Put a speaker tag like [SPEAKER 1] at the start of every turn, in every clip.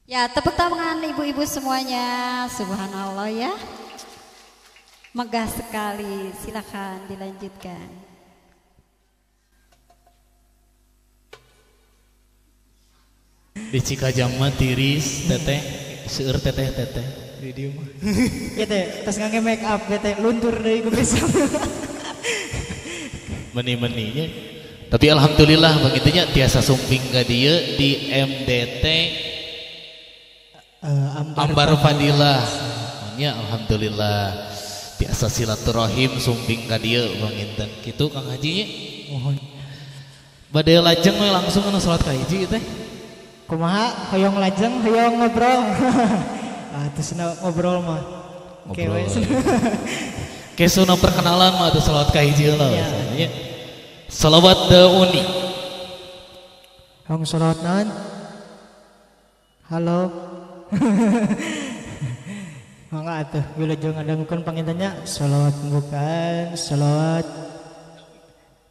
[SPEAKER 1] Ya, tepuk tangan ibu-ibu semuanya. Subhanallah ya. Megah sekali. Silakan dilanjutkan.
[SPEAKER 2] Di Cikajang mah tiris teteh, seueur teteh teteh.
[SPEAKER 3] Di dieu mah. Ieu teh tos ngangge make up teh luntur deui ku bisa.
[SPEAKER 2] Meni-meninya. Tapi alhamdulillah begitunya tiasa sumping ka dieu di MDT Ambar Fadilah. Ya alhamdulillah tiasa silaturahim sumping ka dieu panginten. Kitu Kang Haji nya.
[SPEAKER 3] Mohon.
[SPEAKER 2] Bade lajeng we langsung kana salat ka hiji teh.
[SPEAKER 3] Kumaha hoyong lajeng hoyong ngobrol. Ah terus ngobrol mah.
[SPEAKER 2] Ngobrol. Kesuna perkenalan mah atuh salat ka hiji lah. Ya. Salawat dauni.
[SPEAKER 3] Hong salawat naon? Halo. Mangga atuh wilujeng ngadangukeun pangintennya salawat pembukaan, salawat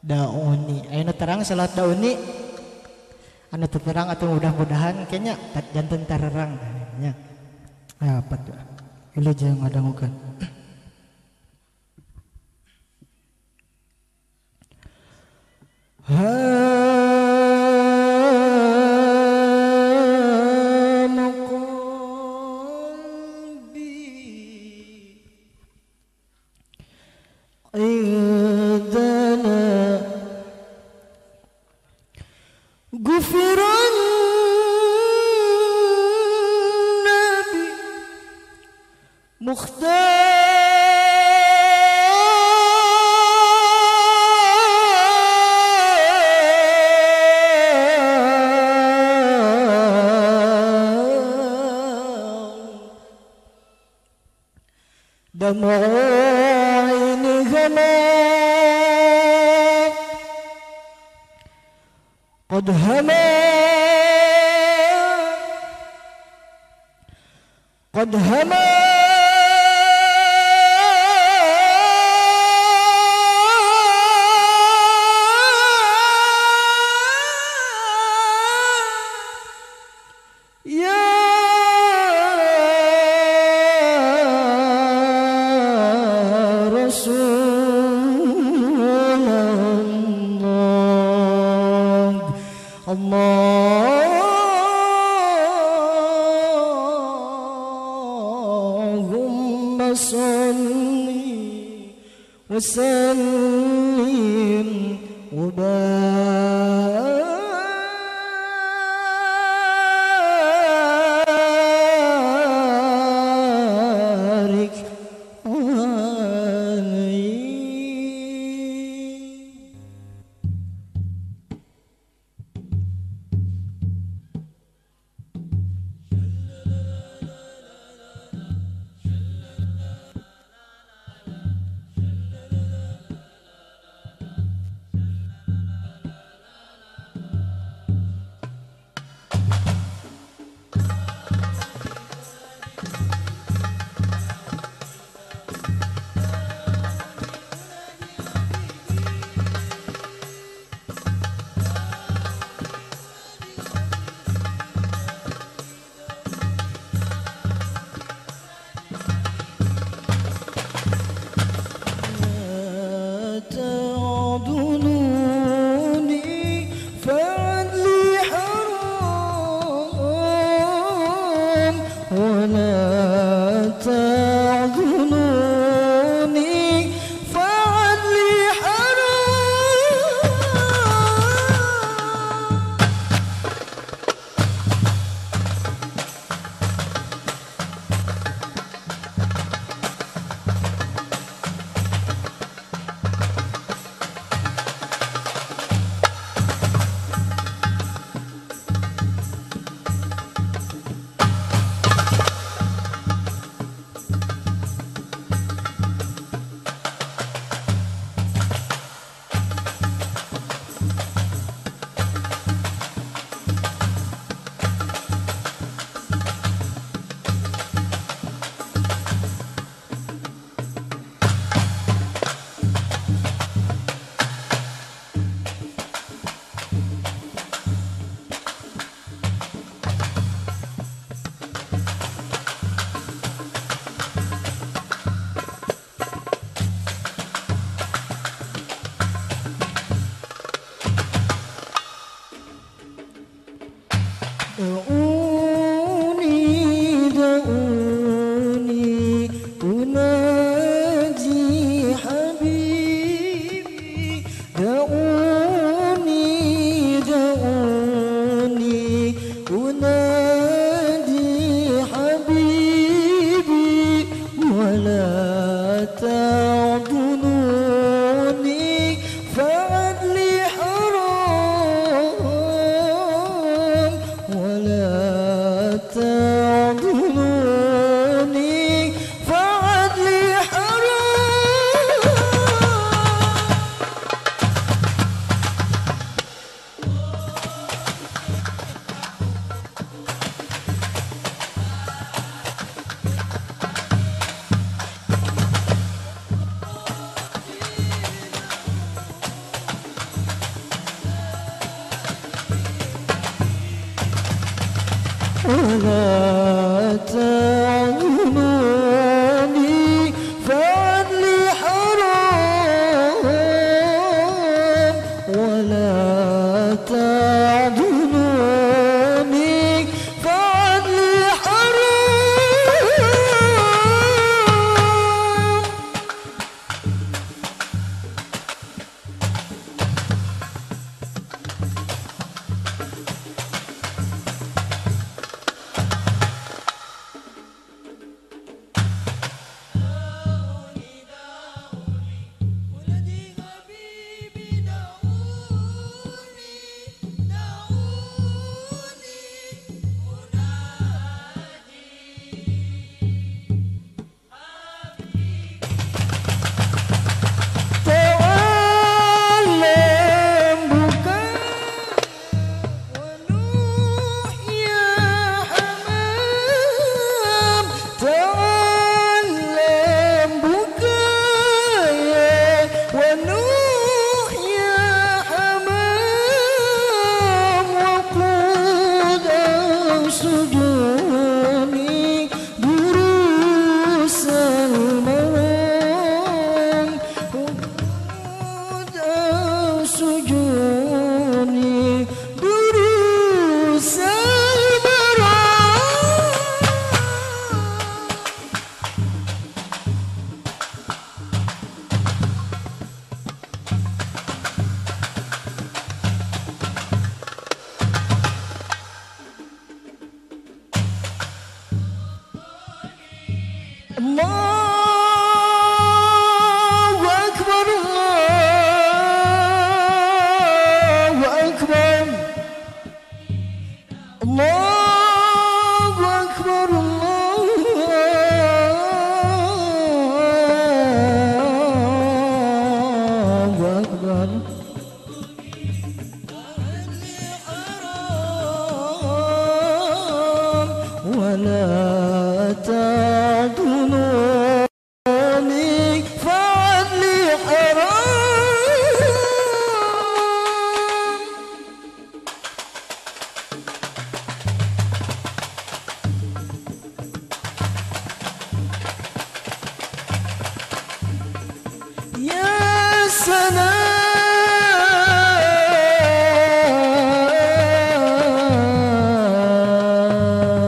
[SPEAKER 3] dauni. Ayeuna terang salawat dauni. Anu teu terang atuh mudah-mudahan kayaknya janten tarerang nya. Ya apa tuh? Wilujeng ngadangukeun. عندنا غفر النبي مختار دمع عينهما قد هما قد هما يا رسول الله اللهم صل وسلم وبارك عليه. تعضلوني فعدلي حرام ولا تعضلوني فعدلي حرام. ولا تعلموني فعلي حرام ولا تعلموني فعلي حرام. الله أكبر الله أكبر الله أكبر الله أكبر. ولا تعدلوني فعلي حرام. يا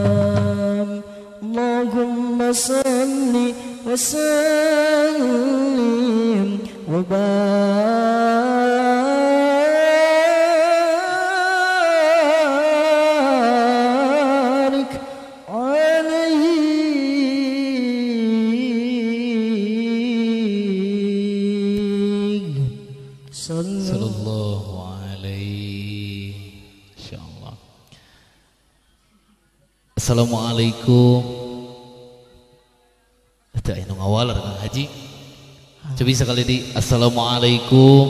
[SPEAKER 3] سلام اللهم صل وسلم وبارك عليه.
[SPEAKER 2] صلى الله عليه. Insyaallah. Assalamualaikum. Ada anu ngawaler Kang Haji. Coba sekali di assalamualaikum.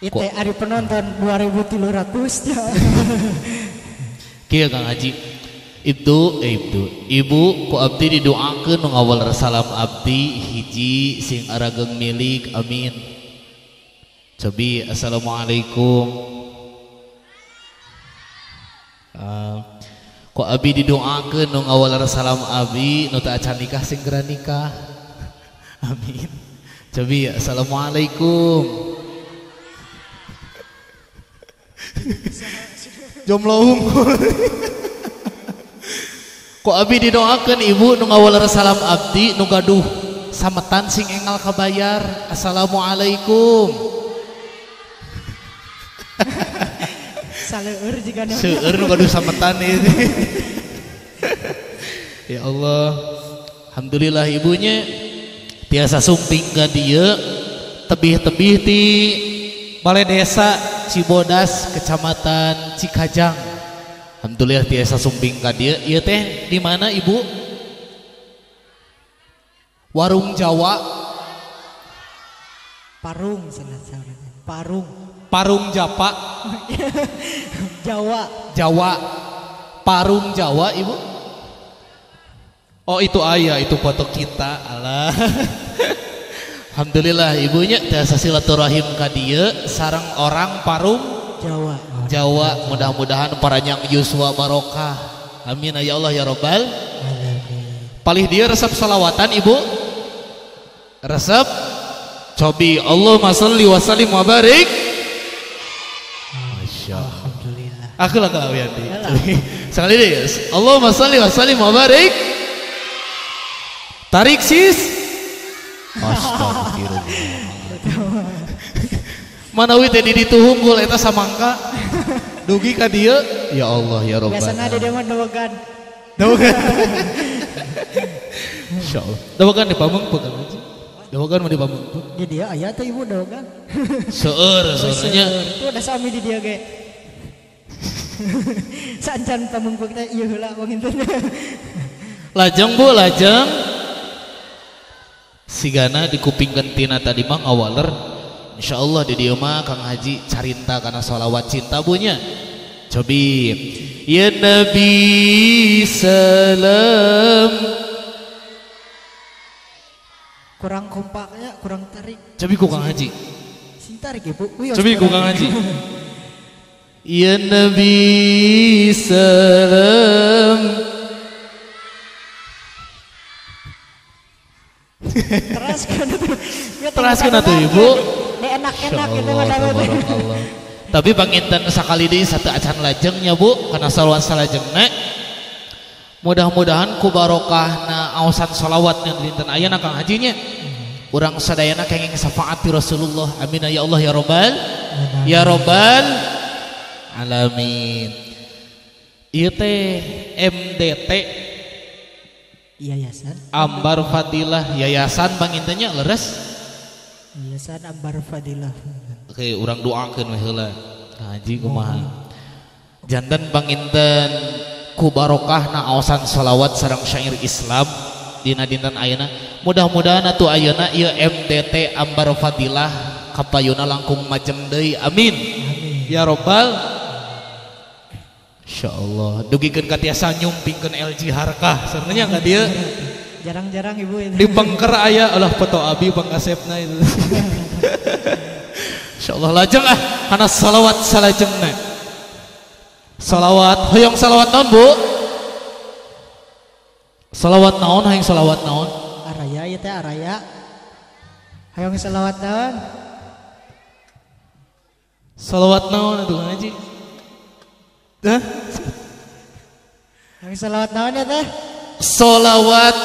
[SPEAKER 3] Itu ari penonton 2300 ya.
[SPEAKER 2] Kieu Kang Haji. Ibtu ibu ku abdi didoakeun nu ngawaler salam abdi hiji sing arageng milik amin. Cobi assalamualaikum. Ku abi didoakeun nu ngawaler salam abi nu teu acan nikah sing geura nikah. Amin. Cobi assalamualaikum. Jomblo unggul. Ku abi didoakeun ibu nu ngawaler salam abdi nu gaduh sametan sing engal kabayar. Assalamualaikum.
[SPEAKER 3] Saleur jigana.
[SPEAKER 2] Seueur nu gaduh sametan ini. Ya Allah. Alhamdulillah ibunya tiasa sumping ka dieu tebih-tebih ti Balai Desa Cibodas Kecamatan Cikajang. Alhamdulillah tiasa sumping ka dieu. Ieu teh di mana ibu? Warung Jawa.
[SPEAKER 3] Parung sana. Parung.
[SPEAKER 2] Parung Japa.
[SPEAKER 3] Jawa.
[SPEAKER 2] Jawa. Parung Jawa ibu. Oh itu ayah, itu foto kita. Alah. Alhamdulillah ibunya tiasa silaturahim ka dieu sareng orang Parung
[SPEAKER 3] Jawa.
[SPEAKER 2] Jawa. Mudah-mudahan paranyang yuswa barokah. Amin ya Allah ya robbal alamin. Palih dia resep solawatan ibu. Resep cobi Allahumma sholli wa sallim wa barik. Masya Allah.
[SPEAKER 3] Alhamdulillah.
[SPEAKER 2] Aku lah kalau Yanti. Sekali deh. Allahumma sholli wa sallim wa barik. Tarik sis. Astagfirullah. Manawi teh di ditu hunggul eta samangka. Dugi ka dieu. Ya Allah ya Rabbana.
[SPEAKER 3] Biasana di dieu mah dowogan.
[SPEAKER 2] Dowogan. Insyaallah. Dowogan di Pamengpeuk kan Haji. Dowogan mah di Pamengpeuk.
[SPEAKER 3] Di dieu aya teh ibu dowogan.
[SPEAKER 2] Seueur seurnya.
[SPEAKER 3] Tuh da sami di dieu ge. Saancan Pamengpeuk teh ieu heula panginten.
[SPEAKER 2] Lajeng Bu, lajeng. Sigana dikupingkeun tina tadi mah ngawaler. Insyaallah di dieu mah Kang Haji carinta kana sholawat cinta bunya. Cobi ya Nabi salam.
[SPEAKER 3] Kurang kompaknya, kurang tarik.
[SPEAKER 2] Cobi ku Kang Haji.
[SPEAKER 3] Sing tarik ibu.
[SPEAKER 2] Cobi ku Kang Haji. Ya Nabi salam.
[SPEAKER 3] Teraskan atuh.
[SPEAKER 2] Teraskan atuh ibu.
[SPEAKER 3] Enak-enak gitu mah.
[SPEAKER 2] Tapi panginten sakali deui satu acan lajengnya Bu kana salawat salajengna. Mudah-mudahan ku barokahna aosan salawat yang dinten ayeuna Kang Hajinya. Urang sadayana kenging syafaat ti Rasulullah. Amin ya Allah ya robbal ya robbal alamin. Ieu teh MDT
[SPEAKER 3] Yayasan
[SPEAKER 2] Ambar Fadilah Yayasan pangintennya leres.
[SPEAKER 3] Yayasan Ambar Fadilah.
[SPEAKER 2] Oke, urang doakeun we heula. Haji kumaha. Janten panginten ku barokahna aosan sholawat sareng syair Islam dina dinten ayeuna. Mudah-mudahan atuh ayeuna ieu MDT Ambar Fadilah kapayuna langkung majeng deui. Amin.
[SPEAKER 3] Amin.
[SPEAKER 2] Ya robbal. Insyaallah dugikeun ka tiasa nyumpingkeun LG Harkah sebenarnya ka dieu.
[SPEAKER 3] Jarang-jarang ibu itu.
[SPEAKER 2] Di pengker aya ulah foto abi pangkasepna itu. Insyaallah lajeng ah kana salawat salajengna. Salawat hoyong salawat naon Bu? Salawat naon hayang salawat naon?
[SPEAKER 3] Araya ieu teh araya. Hoyong salawat naon?
[SPEAKER 2] Salawat naon atuh Haji? Hah?
[SPEAKER 3] Hayang salawat naon ya teh?
[SPEAKER 2] Salawat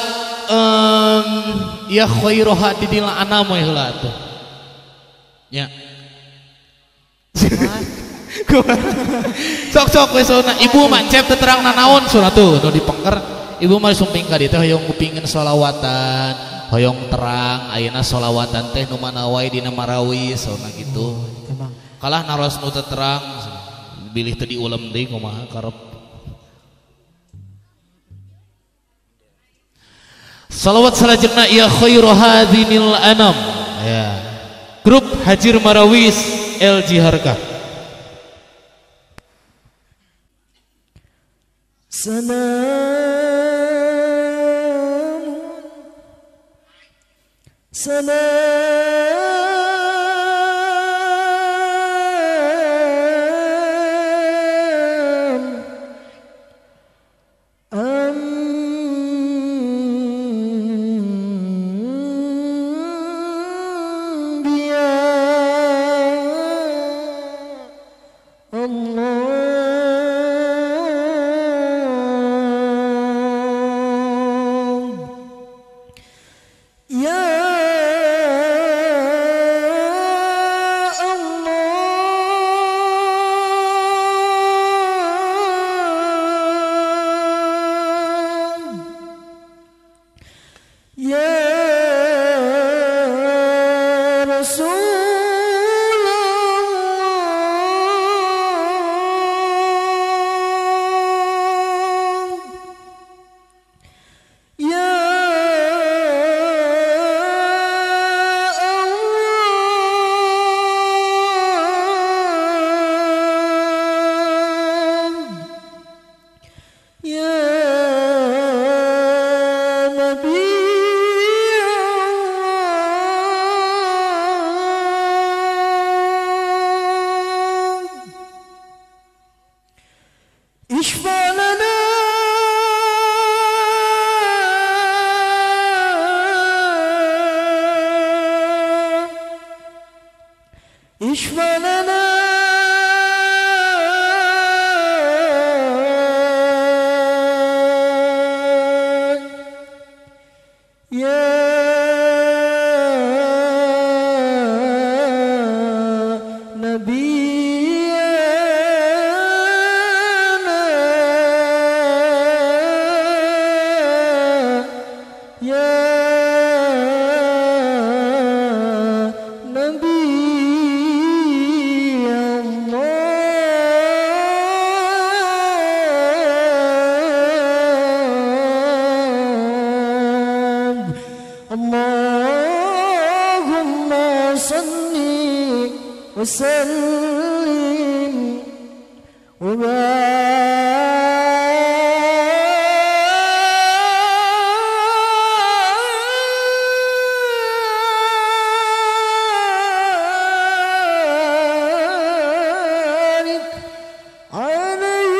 [SPEAKER 2] ya khairu hadidil anam we heula atuh. Nya. Sok-sok we sauna ibu mah cep teu terang nanaon sauna tuh nu dipengker. Ibu mah sumping ka dieu teh hoyong kupingkeun sholawatan, hoyong terang ayeuna sholawatan teh nu mana wae dina marawis sauna kitu. Kalah naros nu teu terang bilih teu diulem deui kumaha karep. Salawat salajengna ya khairu hadinil anam. Ya. Grup Hajir Marawis LG Harkah.
[SPEAKER 3] Salamun salam Rasulullah. اشفع لنا اشفع لنا يا نبينا يا نبي اللهم صل وسلم وبارك عليه.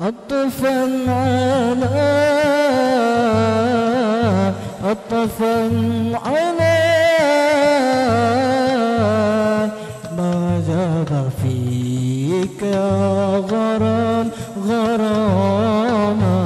[SPEAKER 3] عطفا على عطفا على ما ذاب فيك غرام غراما.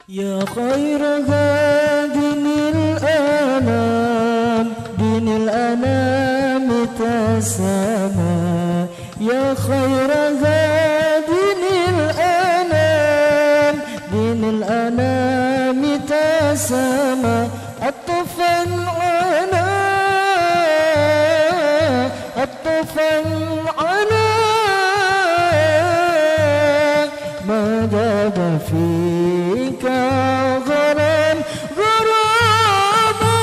[SPEAKER 3] يا خير هادٍ الأنام دين الأنام تسامى. يا خير هادٍ الأنام دين الأنام تسامى. عطفا على عطفا على ما ذاب فيك غرام غراما.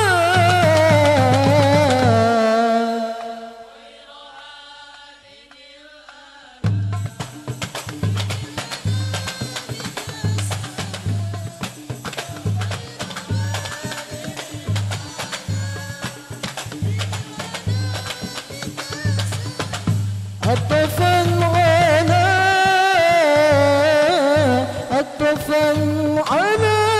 [SPEAKER 3] عطفا على عطفا على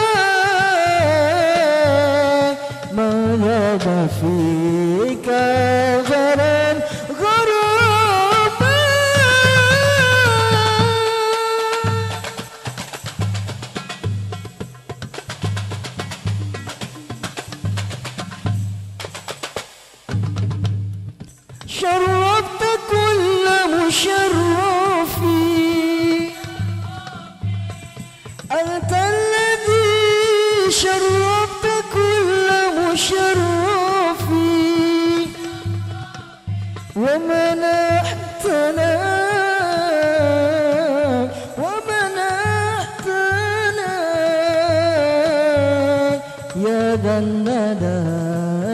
[SPEAKER 3] dan nada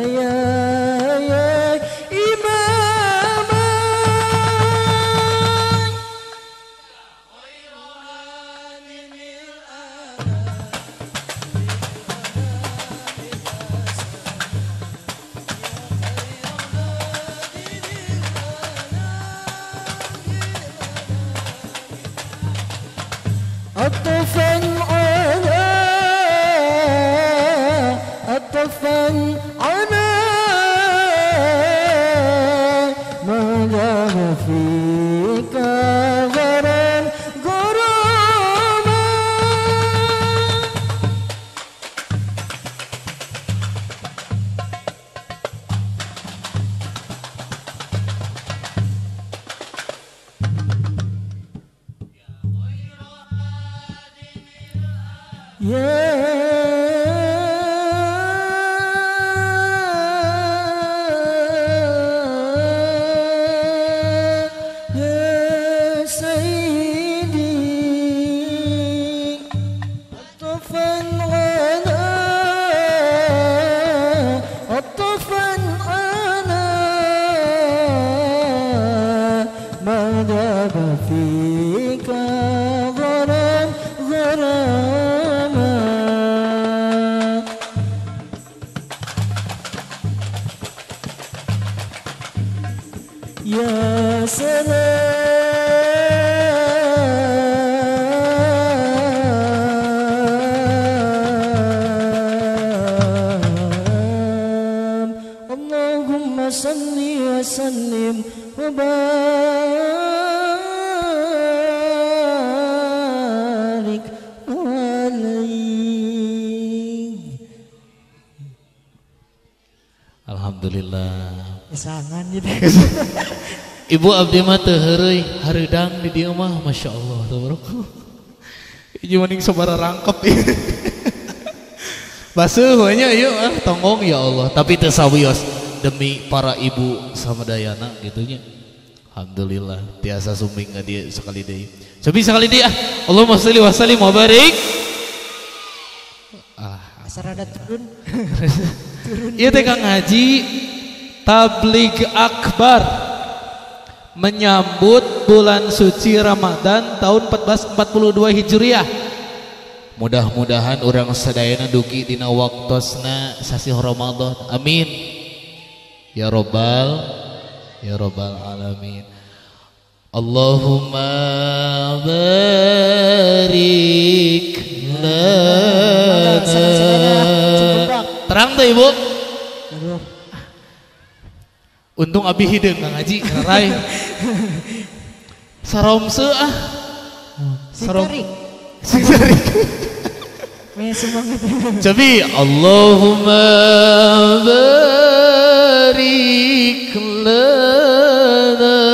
[SPEAKER 3] ya ya imam. عطفا على عطفا على ما له فيك غرام غراما. يا يا سيدي عطفا على عطفا على ما ذاب فيك غرام غراما. يا سلام اللهم صل وسلم وبارك عليه.
[SPEAKER 2] Alhamdulillah.
[SPEAKER 3] Kesangan gitu.
[SPEAKER 2] Ibu abdi mah teu heureuy hareudang di dieu mah masyaallah tabarakallah. Ieu mending sabaraha rangkep. Baseuh we nya ieu ah tonggong ya Allah, tapi teu sawios demi para ibu samadayana gitu nya. Alhamdulillah tiasa sumbing ka dieu sekali deui. Cobi sekali deui ah. Allahumma sholli wa sallim wa barik. Ah,
[SPEAKER 3] asa rada turun. Turun.
[SPEAKER 2] Ieu teh Kang Haji Tabligh Akbar menyambut bulan suci Ramadan tahun 1442 Hijriah. Mudah-mudahan urang sadayana dugi dina waktosna sasih Ramadan. Amin. Ya robbal ya robbal alamin. Allahumma barik lana. Terang tuh Ibu.
[SPEAKER 3] Aduh.
[SPEAKER 2] Untung abi hideung Kang Haji rai. Saromse ah. Sarom. Sing tarik. Cobi Allahumma barik lana.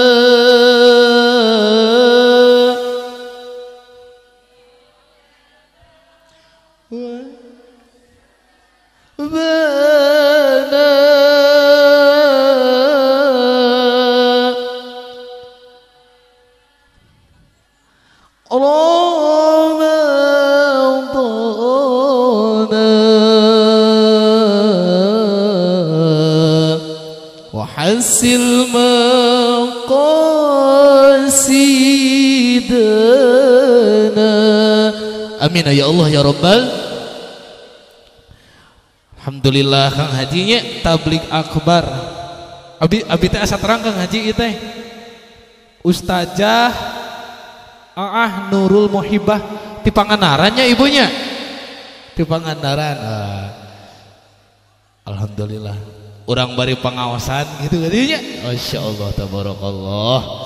[SPEAKER 2] Hasil maqasidana. Amin ya Allah ya Rabbal. Alhamdulillah Kang Hajinya Tabligh Akbar. Abi abi teh asa terang Kang Haji ieu teh. Ustazah Aah Nurul Muhibah ti Pangandarannya ibunya. Ti Pangandaran. Alhamdulillah. Orang bari pengawasan gitu katanya. Masya Allah tabarakallah.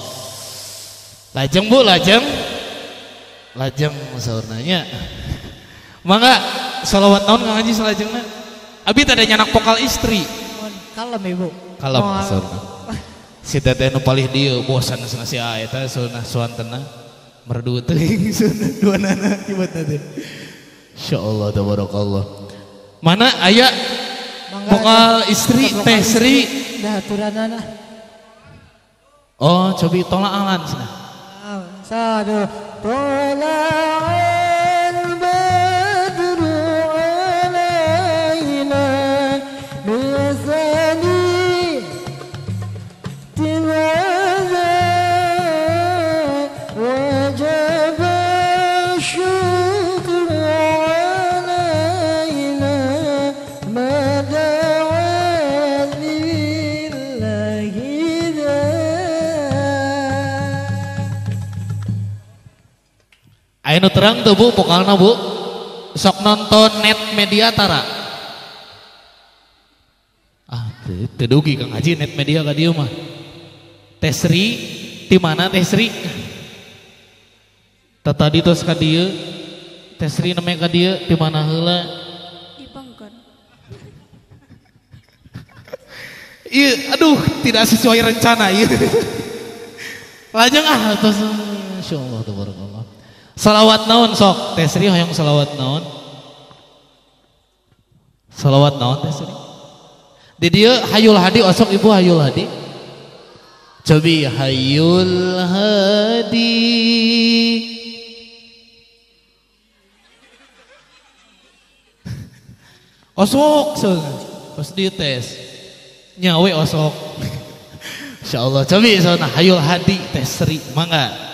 [SPEAKER 2] Lajeng Bu, lajeng. Lajeng saurnanya. Mangga sholawat naon Kang Haji salajengna? Abi teh ada nyanak vokal istri.
[SPEAKER 3] Kalem Ibu.
[SPEAKER 2] Kalem saurna. Si teteh nu palih dieu bosan cenah si A eta saurna suantena merdu teuing saurna duanana kibatna teh. Insyaallah tabarakallah. Mana aya vokal istri teh Sri
[SPEAKER 3] dah aturanana.
[SPEAKER 2] Oh, cobi tolak alan cenah.
[SPEAKER 3] Sadu tola'al badru alaina
[SPEAKER 2] Aya nu terang teu Bu vokalna Bu? Sok nonton net media tara? Ah, teu dugi Kang Haji net media ka dieu mah. Teh Sri, ti mana Teh Sri? Tadi tos ka dieu. Teh Sri neme ka dieu ti mana heula?
[SPEAKER 4] Di Bogor.
[SPEAKER 2] Iya, aduh, tidak sesuai rencana ieu. Lajeng ah tos insyaallah tabarakallah. Salawat naon sok? Teh Sri hoyong salawat naon? Salawat naon Teh Sri? Di dieu Hayul Hadi osok ibu Hayul Hadi. Cobi Hayul Hadi. Osok pas dites nyawe osok. Insyaallah cobi sana Hayul Hadi Teh Sri mangga.